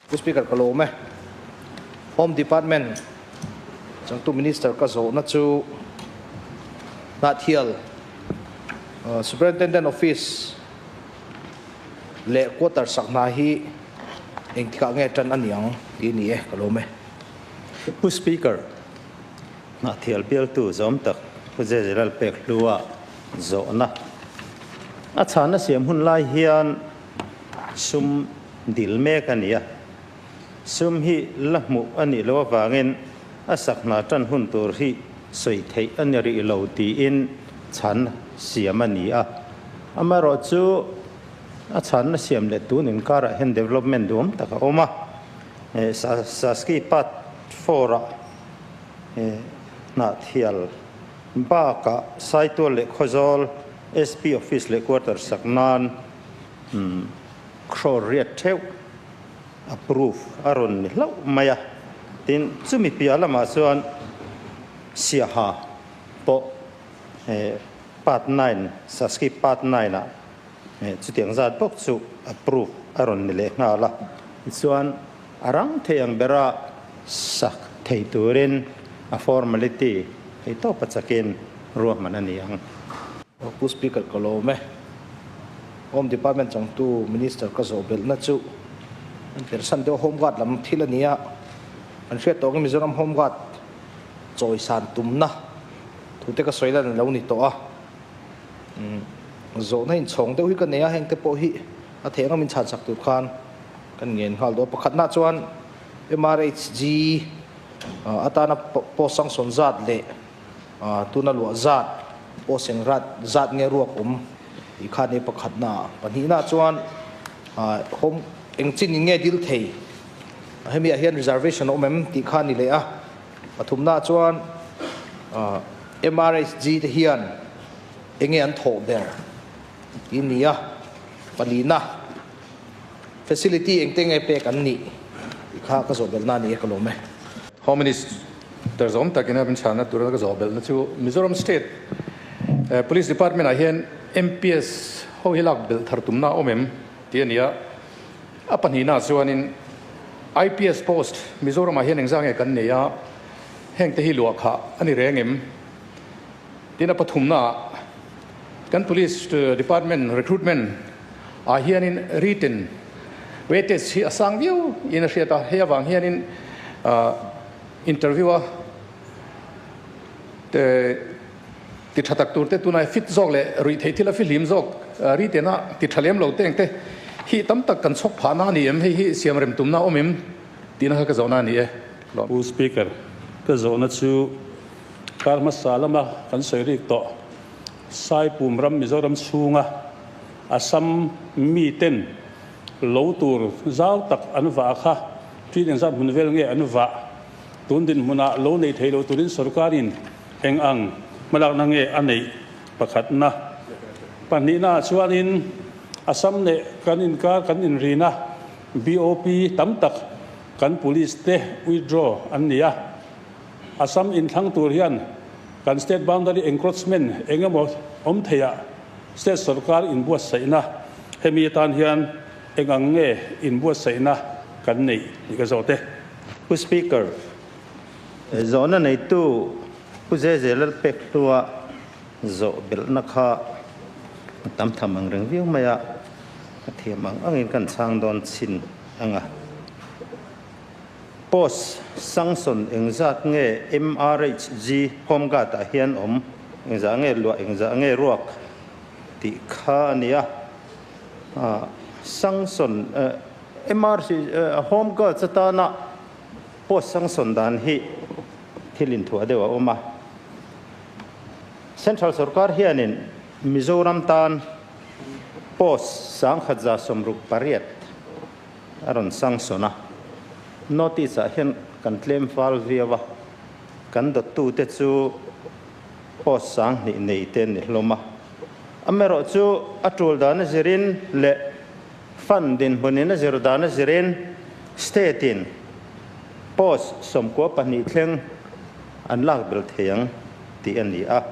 Pu Speaker ka lawm e. Home Department changtu Minister ka zawhna chu Hnahthial Superintendent Office leh Quarter sak hna hi engtikah nge tan a ni ang tih a ni e, ka lawm e. Pu Speaker, Hnahthial bialtu zawm tak Pu Jeziral Pekhlua zawhna a chhanna siam hun lai hian sum dil mek a ni a, sum hi la hmuh a nih loh avangin a sak hna tan hun tur hi sawi theih a ni rih lo tiin chhan siam a ni a. Amaherawhchu a chhanna siam leh tun inkarah hian development duhawm tak a awm a, Saski Part Four-ah Hnahthial bakah Saitual leh Khawzawl SP Office leh Quarter sak nan Crore riat theuh approve a rawn ni hlauh mai a, tin chumi piah lamah chuan Siaha pawh Part 9, Saski Part 9 ah chutiang zat bawk chu approve a rawn ni leh nghal a, tichuan a rang thei ang bera sak thei turin a formality hei tawpa chakin ruahman a ni ang. Pu Speaker ka lawm e. Home Department changtu Minister ka zawh belhna chu an persan deuh Home Guard lam thil a ni a, an hriat tawh angin Mizoram Home Guard chawisan tumna thute ka sawi lan a lo ni tawh a. Zawhna inchhawng deuh hi ka nei a, hengte pawh hi a theih anga min chhan chak tur khan kan ngen nghal dawn. Pakhatna chuan MRHG atana post sanction zat leh Tuna luah zat pawh seng rat zat nge ruak awm tih kha nei pakhatna. Pahnihna chuan home eng chin in nge dil thei hemi ah hian reservation a awm em tih kha ni leh a. Pathumna chuan MRHG te hian enge an thawh ber tih ni a. Palina facility engte nge pek an nih tih kha ka zawh belhna a ni e ka lawm e. Home Minister zawm takin a min chhanna tura ka zawh belhna chu Mizoram State Police Department ah hian MPS ho hi lak belh thar tumna a awm em tih a ni a. A pahnihna chuanin IPS post Mizoram ah hian engzah nge kan nei a, hengte hi luah khah a ni reng em? Tin a pathumna ah kan Police Department recruitment ah hianin written weightage hi a sang viau in a hriat a, hei avang hianin interview a ti tha tak tur te tunai fit zawk leh ruih theih thil a fihlim zawk written a ti tha lem lo te engte hi tam tak kan chhawk phah na a ni em, hei hi siam rem tumna a awm em tihna kha ka zawhna a ni e. Pu Speaker, ka zawhna chu Kar hmasa lama kan sawi rik tawh Saipum ram Mizoram chhunga Assam miten lo tur zau tak an vah kha ṭin engzat hmun vel nge an vah? Tun dinhmunah lo nei thei lo turin sorkarin eng ang hmalakna nge a neih? Pakhatna. Pahnihnaah chuanin Assam leh kan inkar kan inrina BOP tam tak kan police te withdraw an ni a. Assam inthlang tur hian kan state boundary encroachment eng emaw awm theiah state sorkar inbuatsaihna hemi atan hian eng ang nge inbuatsaihna kan neih tih ka zawt e. Pu Speaker, zawhna neitu Pu Zeze Lalpekhlua zawh belhna kha a tam tham ang reng viau mai a, a thiam ang angin kan chhang dawn chin ang a. Post sanction engzat nge MRHG Home Guard ah hian awm, engzah nge luah, engzah nge ruak tih kha a ni a. Sanction MRC Home Guards atana post sanction dan hi thil inthuah deuh a awm a. Central sorkar hianin Mizoram tan post 1168 A rawn sanction a, notice ah hian kan tlem fal viau a, kan dawttute chu post 2000 nei te an ni hlawm a. Amaherawh chu a tul dan a zirin leh fund dinhmunin a zir dan a zirin state in post 92 thleng an lak bel thei ang tih a ni a.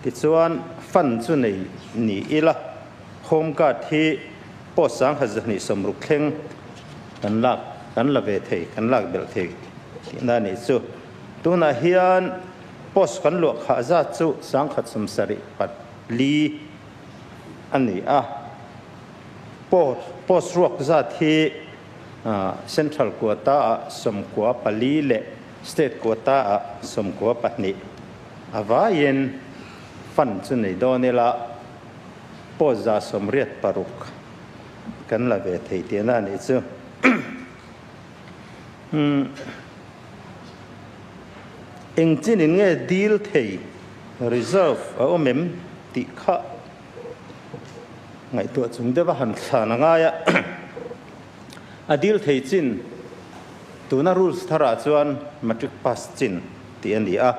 Tichuan fund chu nei ni ila home guard hi Post 1260 thleng kan lak kan la ve thei, kan lak belh thei tihna a nih chu. Tunah hian post kan luah khah zat chu 1074 a ni a. Post ruak zat hi Central quota ah 94 leh State quota ah 92 a vaiin fund chu nei dawn ila post 186 kan la ve thei tihna a nih chu. Eng chinin nge dil thei reserve a awm em tih kha ngaihtuah chung deuh a han thlan a ngai a. A dil thei chin tuna rules tharah chuan matric pass chin tih a ni a,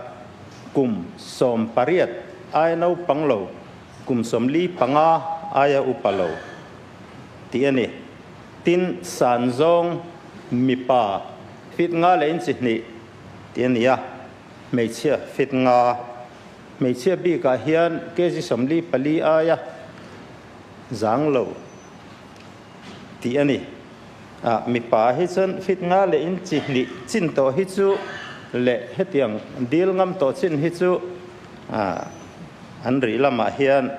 kum 18 aia naupang lo, kum 45 aia upa lo tih a ni. Tin, san zawng mipa feet nga leh inchi hnih tih a ni a, hmeichhia feet nga. Hmeichhia bikah hian kg 44 aia zang lo tih a ni. A, mipa hi chuan feet nga leh inchi hnih chin tawh hi chu leh hetiang dil ngam tawh chin hi chu a, an rih lamah hian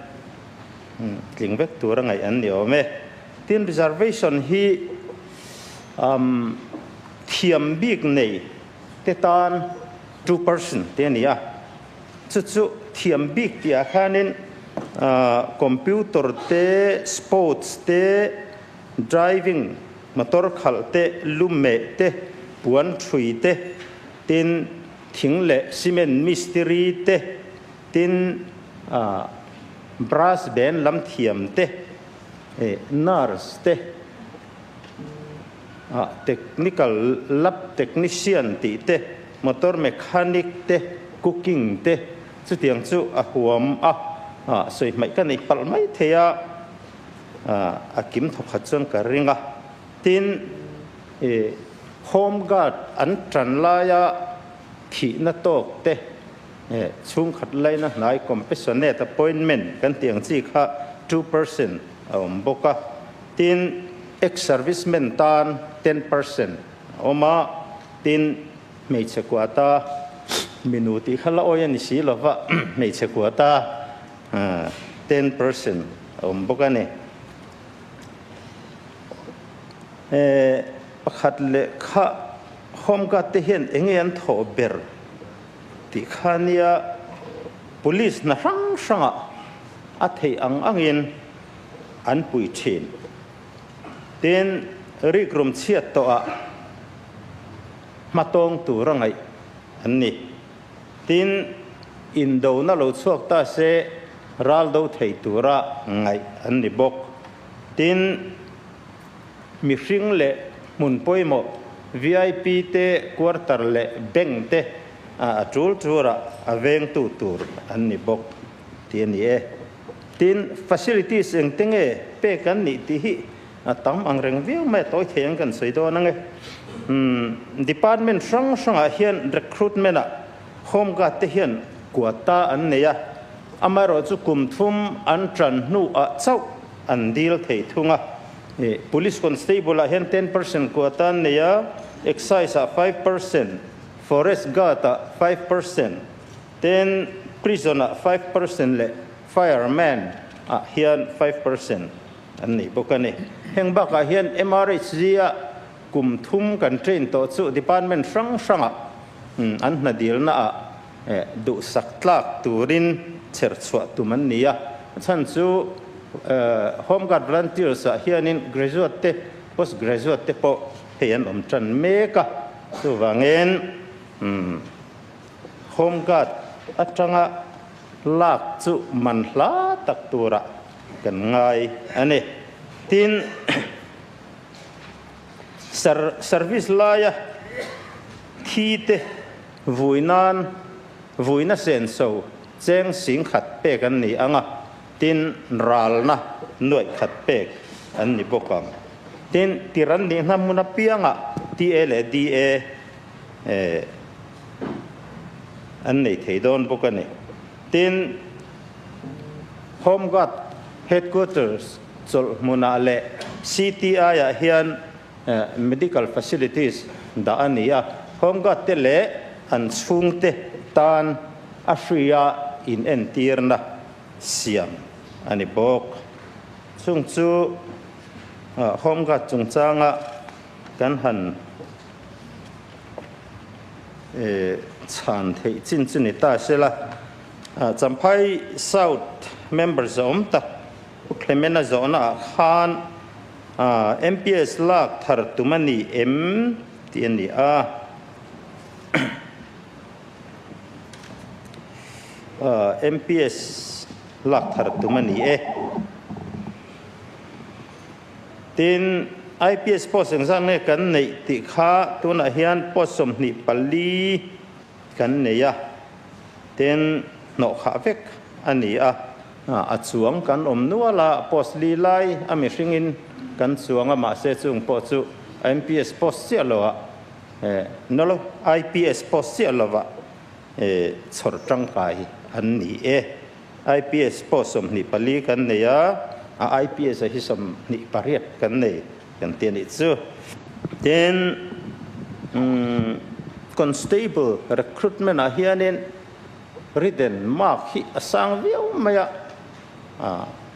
tling vek tur a ngaih an ni awm e. Tin, reservation hi thiam bik nei te tan 2% te a ni a, chu chu thiam bik tih ah khanin computer te, sports te, driving, motor khalh te, lumeh te, puan thui te, tin thing leh cement mistiri te, tin brass band lam thiam te, nurse te, technical lab technician tih te, motor mechanic te, cooking te, chutiang chu a huam a, sawi hmaih ka nei palh mai thei a, a kim thawkhat chuan ka ring a. Tin, home guard an tan laia thihna tawk te, chhungkhat laina hnai compassionate appointment kan tih ang chi kha 2% a awm bawk a. Tin, ex-servicemen tan 10% a awm a. Tin, hmeichhe quota minu tih kha la awi a ni si lova, hmeichhe quota 10% a awm bawk a ni. Pakhat leh kha home guard te hian eng nge an thawh ber tih kha nia police hna hrang hrangah a theih ang angin an pui thin. Tin, rikrum chhiat tawhah hmatawng tur a ngaih an ni. Tin, indona lo chhuak ta se ral do thei tura ngaih an ni bawk. Tin, mihring leh hmun pawimawh VIP te, quarter leh bank te a tul tura a vengtu tur an ni bawk tih a ni e. Tin, facilities engte nge pek an nih tih hi a tam ang reng viau mai a, tawi thei ang kan sawi dawn ang e. Department hrang hrangah hian recruitment ah Home Guard te hian quota an nei a, amaherawhchu kum thum an tan hnu ah chauh an dil thei thung a. Police Constable ah hian 10% quota an nei a, Excise ah 5%, Forest Guard ah 5%, Tin, Prison ah 5% leh Fireman ah hian 5% an nei bawk a ni. Heng bakah hian MRHG ah kum thum kan train tawh chu department hrang hrangah an hna dilna ah duhsak tlak turin chher chhuah tum an ni a. A chhan chu Home Guard Volunteers ah hianin graduate te, post graduate te pawh hei an awm tan mek a. Chuvangin Home Guard atanga lak chu man hla tak turah kan ngai a ni. Tin, service laia thi te vui nan vuina senso cheng 10,000 pek an ni ang a, tin ralna 500,000 pek an ni bawk ang. Tin, tir an nih hna hmun apiangah TA leh DA an nei thei dawn bawk a ni. Tin, Home Guard Headquarters chawlh hmunah leh CTI ah hian Medical facilities dah a ni a, Home Guard te leh an chhungte tan a hria inentirna siam a ni bawk. Chung chu Home Guard chungchanga kan han chhan theih chin chu ni ta sela, Champhai South member zawm tak Pu Clement-a zawhnaah khan MPS lak thar tum a ni em tih a ni a. MPS lak thar tum a ni e. Tin, IPS post engzat nge kan neih tih kha tunah hian post 24 kan nei a, tin hnawhkhah vek a ni a. A chuang kan awm nual a, post li lai a mihringin kan chuang a, mahse chung pawh chu MPS post chiah lo ah no lo, IPS post chiah lo ah chhawr tangkai an ni e. IPS post 24 kan nei a, a IPS a hi 28 kan nei kan ti a nih chu. Tin, Constable recruitment ah hianin Written mark hi a sang viau mai a,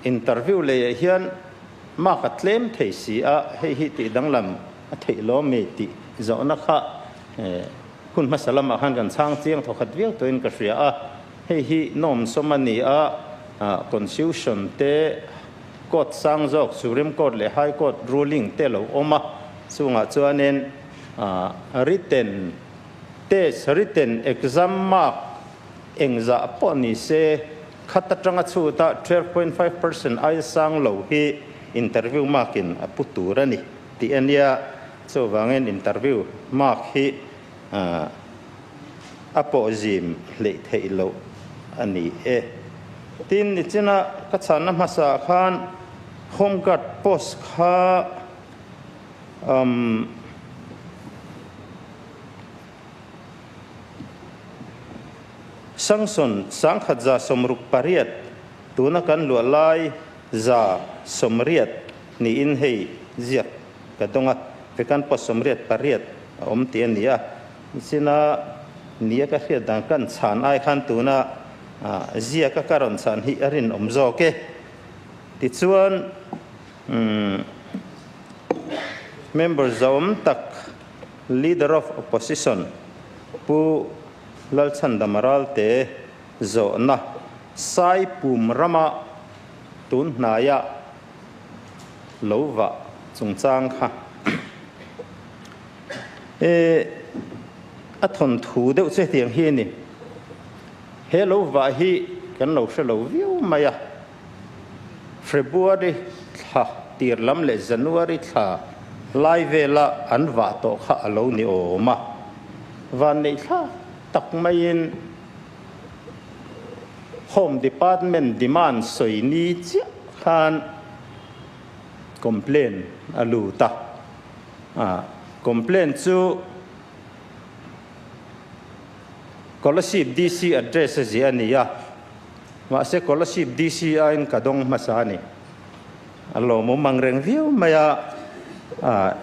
interview leiah hian mark a tlem thei si a, hei hi tih danglam a theih lo mi tih zawhna kha hun hmasa lamah khan kan chhang chiang thawkhat viau tawhin ka hria a, hei hi nawmsawm a ni a, Constitution te court sang zawk Supreme Court leh High Court ruling te lo awm a, chungah chuanin written Test, written exam mark engzah pawh ni se, khat atanga chhuta 12.5% aia sang lo hi interview mark in a pu tur a ni tih a nia. Chuvangin interview mark hi a pawh zim hleih theih loh a ni e. Tin, nichina ka chhanna hmasa khan Home Guard post kha umm Sangson 1168 tuna kan luah lai 180 niin hei ziak ka dawng a, vekan pawh 88 a awm tih a ni a. Nichina nia ka hriat dan kan chhan ai khan tuna ziaka ka rawn chhan hi a rinawm zawk e. Tichuan umm Member zawm tak Leader of Opposition Pu Lalchhandama Ralte zawhna Saipum rama tun hnaia lo vah chungchang kha e a thawnthu deuh che tiang hi a ni. He lo vah hi kan lo hre lo viau mai a. February thla tir lam leh January thla lai vela an vah tawh kha a lo ni awm a. Vanneih thla tak maiin Home Department demand sawi ni chiah khan complaint a lut a. Complaint chu Kolasib DC address a ziah a ni a. Mahse Kolasib DC aiin ka dawng hmasa a ni. A lawmawm ang reng viau mai a,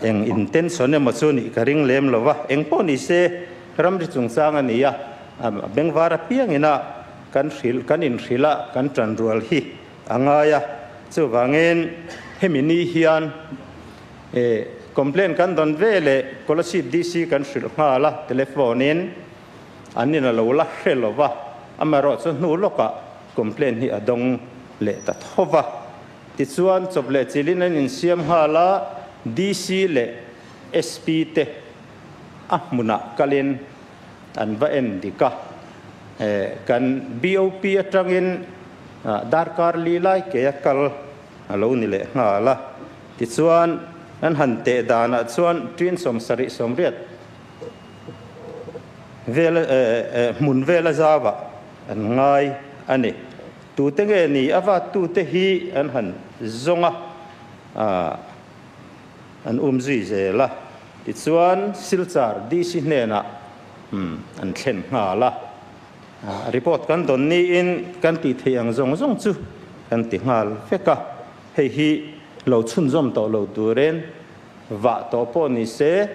eng intention emaw chu nih ka ring lem lo va, eng pawh ni se ramri chungchang a ni a, a bengvar apiangin a kan hrilh, kan inhrilh a, kan tanrual hi a ngai a. Chuvangin hemi ni hian complaint kan dawn ve leh Kolasib DC kan hrilh nghal a, telephone in. An in a lo la hre lo va, amaherawh chu hnu lawkah complaint hi a dawng leh ta tho va. Tichuan, chawp leh chilin an insiam nghal a, DC leh SP te a hmunah kalin an va en dik a. Kan BOP atangin darkar li lai ke a kal a lo ni leh nghal a. Tichuan, an han teh danah chuan ṭin 70 80 Vel hmun vela zauah an ngai a ni. Tute nge ni a vattute hi an han zawng a, an um zui zel a. Tichuan Silchar DC hnenah an thlen nghal a. Report kan dawn niin kan tih theih ang zawng zawng chu kan ti nghal vek a. Hei hi lo chhunzawm tawh lo turin. Vah tawh pawh ni se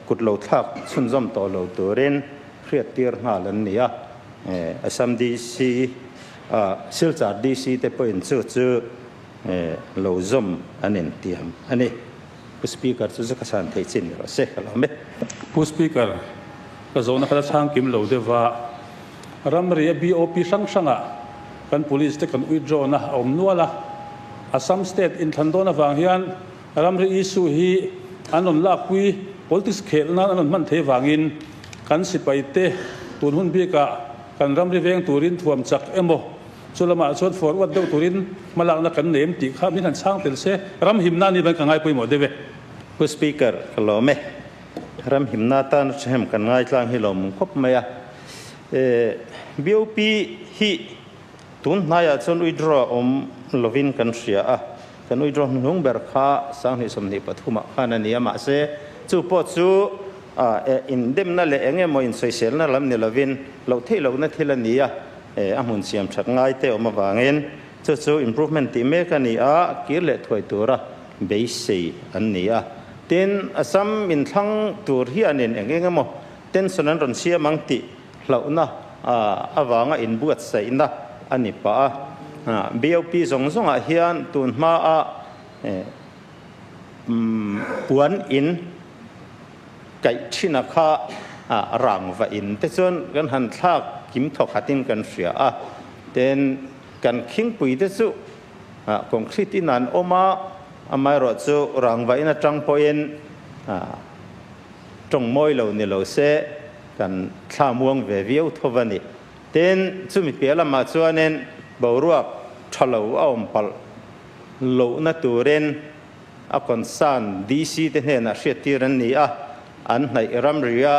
kut lo thlak chhunzawm tawh lo turin hriattir nghal an ni a. Assam DC, Silchar DC te pawhin chu chu lo zawm an intiam a ni. Pu Speaker chu chu ka chhan theih chin ni rawh se, ka lawm e. Pu Speaker, ka zawhna kha la chhang kim lo deuh va, ramri a BOP hrang hrangah kan Police te kan withdraw na a awm nual a, Assam State inthlan dawn avang hian ramri issue hi an rawn lakpui politics khelh nan an rawn hman thei vangin kan sipai te tun hun bikah kan ramri veng turin thuam chak emaw Chu lamah chuan forward deuh turin hmalakna kan nei em tih kha min han chhang tel se, ram himna ni ban ka ngai pawimawh deuh e. Pu Speaker, ka lawm e. Ram himna tan ṭhahem kan ngaitlang hi lawmawm khawp mai a. BOP hi tun hnaiah chuan withdraw awm lovin kan hria a, kan withdraw hnuhnung ber kha 2023 ah khan a ni a, mahse chu pawh chu indemna leh eng emaw insawiselna lam ni lovin loh theih lohna thil a ni a. A hmun siam that ngai te awm avangin chu chu improvement tih mek a ni a, kir leh thuai tura beisei an ni a. Tin, Assam inthlang tur hianin eng eng emaw tension an rawn siam ang tih hlauhna avanga inbuatsaihna a ni pah a. BOP zawng zawngah hian tun hmaa puan in Kaih thin a kha rang va in te chuan kan han thlak kim thawk hatin kan hria a, ten kan khingpui te chu concrete in an awm a, amaherawh chu rang va in atang pawhin tawng mawi lo ni lo se kan thla muang ve viau tho va ni. Tin, chumi piah lamah chuanin boruak tha lo a awm palh lohna turin A concern DC te hnenah hriattir an ni a, an hnaih ramria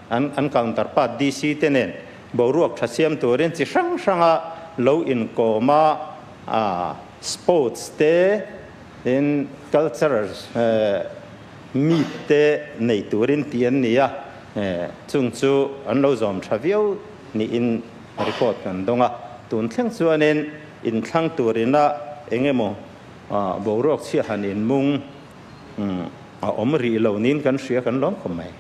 an an counterpart DC te nen boruak tha siam turin chi hrang hranga lo inkawm a, sports te tin cultural meet te nei turin tih an ni a, chung chu an lo zawm tha viau niin report kan dawng a. Tun thleng chuanin inthlang turina eng emaw Boruak chhia han inmung a awm rih lo niin kan hria kan lawm khawp mai.